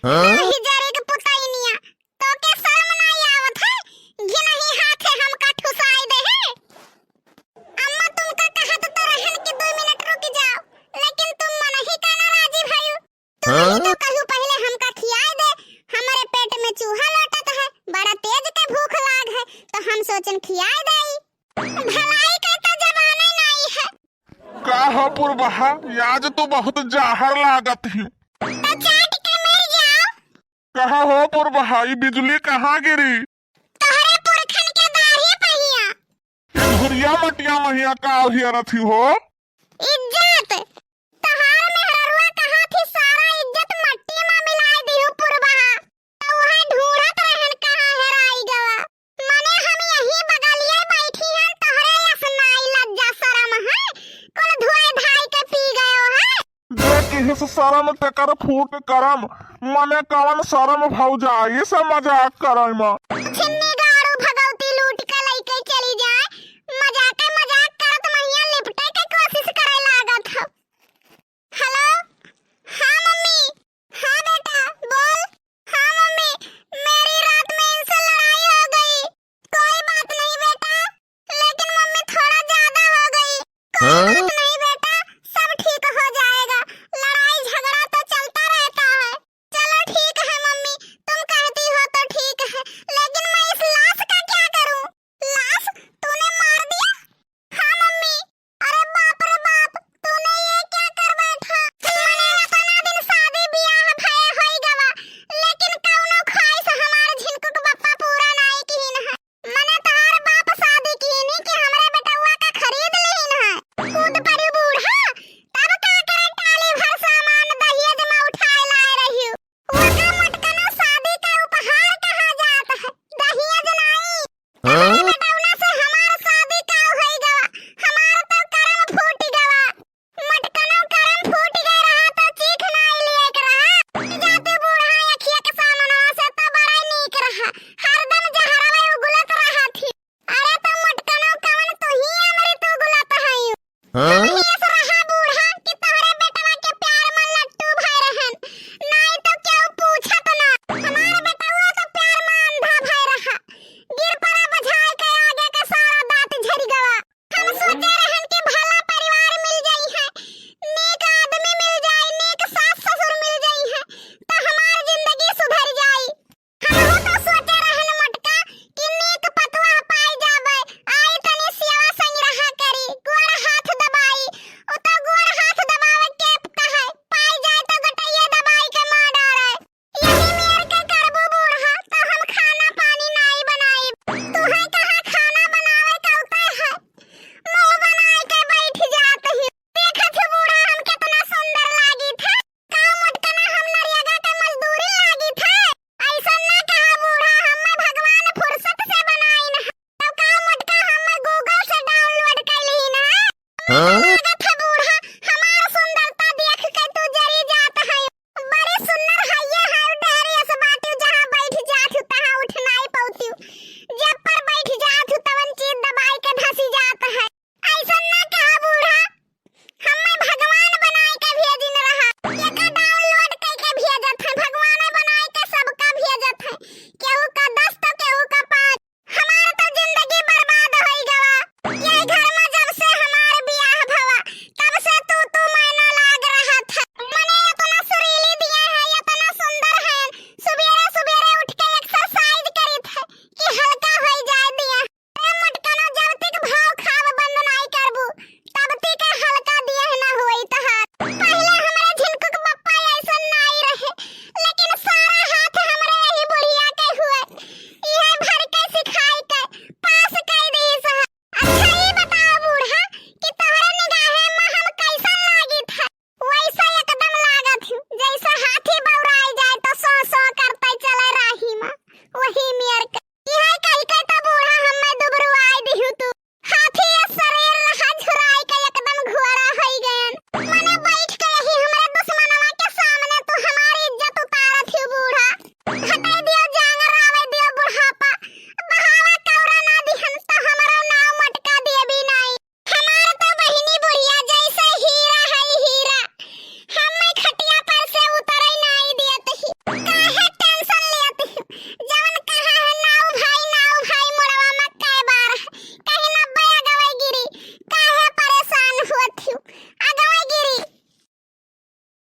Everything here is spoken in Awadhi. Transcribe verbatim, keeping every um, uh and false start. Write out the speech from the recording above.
हाँ? अरे जरे के पुतैनिया, तोके शर्म नाई आवत है? घिनही हाथे हमका ठुसाई दे है। अम्मा तुमका कहत तो रहन कि दो मिनट रुक जाओ, लेकिन तुम मन ही का ना राजी भयू। तुम ही हाँ? तो कहू पहले हमका खियाई दे, हमारे पेट में चूहा लोटत है, बड़ा तेज के भूख लाग है, तो हम सोचन खियाई देई। भलाई के तो जमाने नाई है। का हो पुरबहा, आज तो बहुत जाहर लागत ही। तो चाट के मर जाओ। कहा हो पुरबहा, ई बिजुली कहाँ गिरी? तोहरे पुरखन के दाढ़ी पहिया। ये धुरिया मटिया महिया का हियरत ही हो? इज्जत। तहार मेहररुआ कहाँ थी, सारा इज्जत मट्टी में मिलाए दिहू पुरबहा। तो वह ढूंढत रहन कहाँ हेराई गवा। मने हम यही बगलिए बैठी हैं, तोहरे यस नाई लज्जा शरम है, कुल धोए धाई के पी गयो है। जे किहिस शरम तेकर फूट करम, मने कवन शरम भौजाई से मजाक करई में। छिन्नी गाड़ू भगौती लूट के लइके चली जाए, मजाके मजाक करत महिया लिपटे के कोशिश करे लागत हो। हेलो, हाँ मम्मी, हाँ बेटा, बोल। हाँ मम्मी, मेरी रात में इनसे लड़ाई हो गई। कोई बात नहीं बेटा, लेकिन मम्मी थोड़ा ज्यादा हो गई। कोई हाँ? बात नहीं बेटा, सब ठीक हो जाएगा। लड़ाई झगड़ा तो चलता रहता है। चलो ठीक है मम्मी, तुम कहती हो तो ठीक है, लेकिन मैं इस लाश का क्या करूं? लाश? तूने मार दिया? हाँ मम्मी। अरे बाप रे बाप, तूने ये क्या कर बैठा? मने उतना दिन शादी बियाह भये होई गवा, लेकिन कौनो ख्वाहिश हमार झिनकुक बप्पा पूरा नाई किहिन है। मने तोहार बाप शादी किहिन कि हमरे बेटउआ का खरीद लिहिन है। कूद पड़ी बूढ़ा, तब का करे टाली भर सामान दहेज में उठाए लाए रही। ओका मोटकनो शादी का उपहार कहा जात है, दहेज नाई। हाँ? तोहरे बेटौना से हमार शादी का होई गवा, हमार तो करम फूट गवा। मोटकनो करम फूट गए रहा तो चीख नाई लिए के रहा। जाते बूढ़ा अखिया के सामनवा से तो बड़ा नीक रहा, हरदम जहरवे उगलत रहा थी। अरे तो मोटकनो कवन तू ही अमृत उगलत हई। हाँ? कहीं ऐसा रहा बूढ़ा कि तोहरे बेटवा के प्यार में लट्टू भय रहन, नाई तो केहू पूछत ना। हमार बेटवा तो प्यार में अंधा भय रहा, गिर पड़ा बझाए के आगे के सारा दांत झरि गवा। हम सोचे रहन कि भला परिवार मिल जाई है, नेक आदमी मिल जाई, नेक सास ससुर मिल जाई है, तो हमार जिंदगी सुधर जाई। हमहू तो सोचे रहन मोटका कि नीक पतोह पाई जाबे, आई तनी सियवा संग रहा करी, गोड़ हाथ दबाई, उ तो गोड़ हाथ दबावे के कहे, पाई जाए तो गटैया दबाई के मार डाले। यही मेर के करबू बूढ़ा, तो हम खाना पानी नाई बनाई। तुहे कहाँ खाना बनावे का उपाय है? मुंह बनाए के बैठ जात ही। देखत ही बूढ़ा हम कितना सुंदर लागी थे। का मोटकना हम नरेगा के मजदूरी लागी थे? ऐसा ना कहा बूढ़ा, हमें भगवान फुर्सत से बनाइन है। तो का मोटका हम Google से download कर ली ना? हाँ?